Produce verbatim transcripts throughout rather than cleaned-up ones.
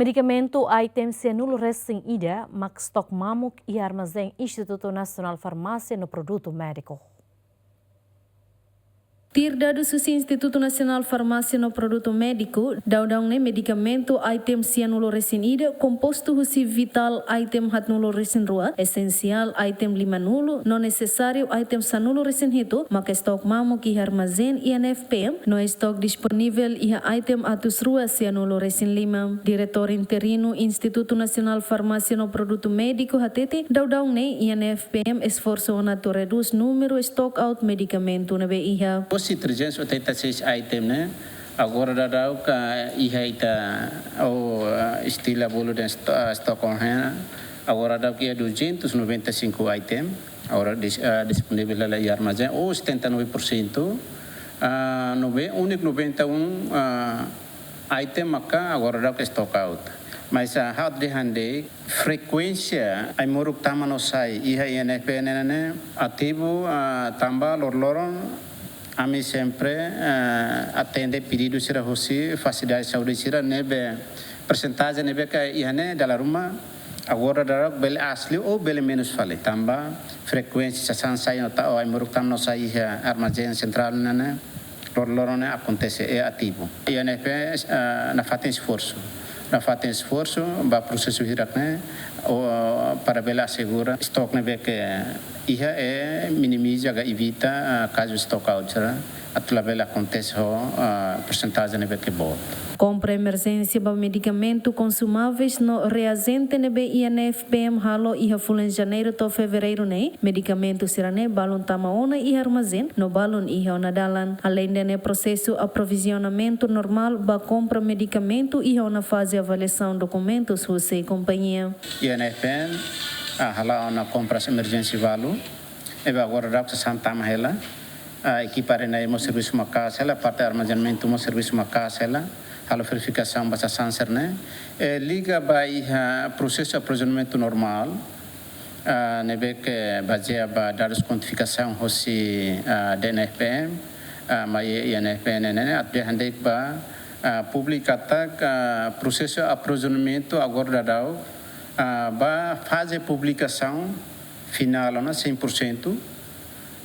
Medikamentu item sianulu resin ida mak stok mamuk iha armazén Institutu Nasionál Farmásia no Produtu Médiku. Tuir dadus husi Institutu Nasionál Farmásia no Produtu Médiku, daudaun ne'e medikamentu item sianulu resin ida, kompostu husi vital item haatnulu resin rua, esensiál item limanulu, no nesesáriu item sanulu resin hitu, maka stok mamuk iha armazén I N F P M, no stok disponivel iha item atus rua sianulu resin lima. Diretór interinu Institutu Nasionál Farmásia no Produtu Médiku hatete, daudaun ne'e I N F P M esforsu ona atu redús númeru stock out medikamentu ne'ebé iha. Hosi trezentos e oitenta e seis item ne'e, agora daudaun iha ita, ou, ah, estila bolu dehan sto-, ah, stock on hand, agora daudaun iha duzentos e noventa e cinco item, agora dis-, ah, disponivel iha armazén, ou setenta e nove por cento, ah, nove-, úniku noventa e um, ah, item maka agora daudaun stock out. Mas, ah, ha'u atu dehan de'it, frekuénsia ai-moruk tama no sai iha I N F P M ne'e ativu, ah, tanba loroloron ami sempre, ah, atende pedidu sira hosi fasilidade saúde sira ne'ebé persentajen ne'ebé ke iha ne'e dala ruma agora daudaun bele aas liu ou bele menus fali tanba frekuénsia sasán sai no tau ai-moruk tama no sai iha armazén sentrál ne'e loroloron ne'e akontese, é ativu. I N F P M, ah, nafatin esforsu. Nafatin esforsu ba prosesu hirak ne'e, ou, para bele asegura stok ne'ebé ke iha, é minimiza ka evita, ah, kazu stock out sira atu labele akontese ho, ah, persentajen ne'ebé ke boot. Kompra emerjénsia ba medikamentu, konsumáveis no reajente ne'ebé I N F P M halo iha fulan Janeiru to'o Fevereiru ne'e, medikamentu sira-ne'e balun tama ona iha armazén no balun iha ona dalan. Aleinde ne'e, prosesu aprovizionamentu normál ba kompra medikamentu iha ona faze avaliasaun dokumentus husi kompañia. I N F P M, ah, hala'o ona kompras emerjénsia balu, ne'ebé agora daudaun sasán tama hela. Ah, ekipa R N A mós servisu maka'as hela, parte armazenamentu mós servisu maka'as hela, halo verifikasaun ba sasán sira-ne'e. Eh, liga ba iha prosesu aprovizionamentu normál, ah, ne'ebé ke bazeia ba dadus kuantifikasaun hosi, ah, D N F P M, ah, mai I N F P M ne'e, ne'e, atu dehan de'it ba, ah, públiku katak, ah, prosesu aprovizionamentu agora daudaun, ah, ba faze publikasaun finál ona cem por cento,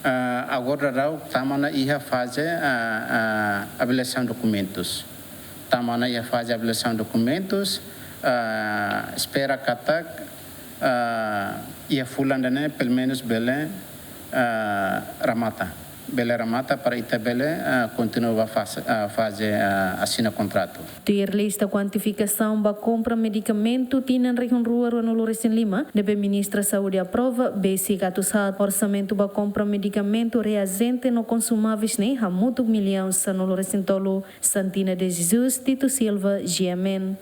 ah, agora daudaun tama ona iha faze, ah, ah, avaliasaun dokumentus. Tama ona iha faze avaliasaun dokumentus, ah, espera katak, ah, iha fulan ida-ne'e pelumenus bele, ah, remata. Bele remata para ita bele, ah, kontinua ba faze, ah, faze, ah, asina kontratu. Tuir lista kuantifikasaun ba kompra medikamentu tinan rihun rua ruanulu resin lima, ne'ebé Ministra Saúde aprova, besik atus haat, orsamentu ba kompra medikamentu, reajente no konsumáveis ne'e hamutuk millaun sanulu resin tolu. Santina de Jesus, Tito Silva, G M N.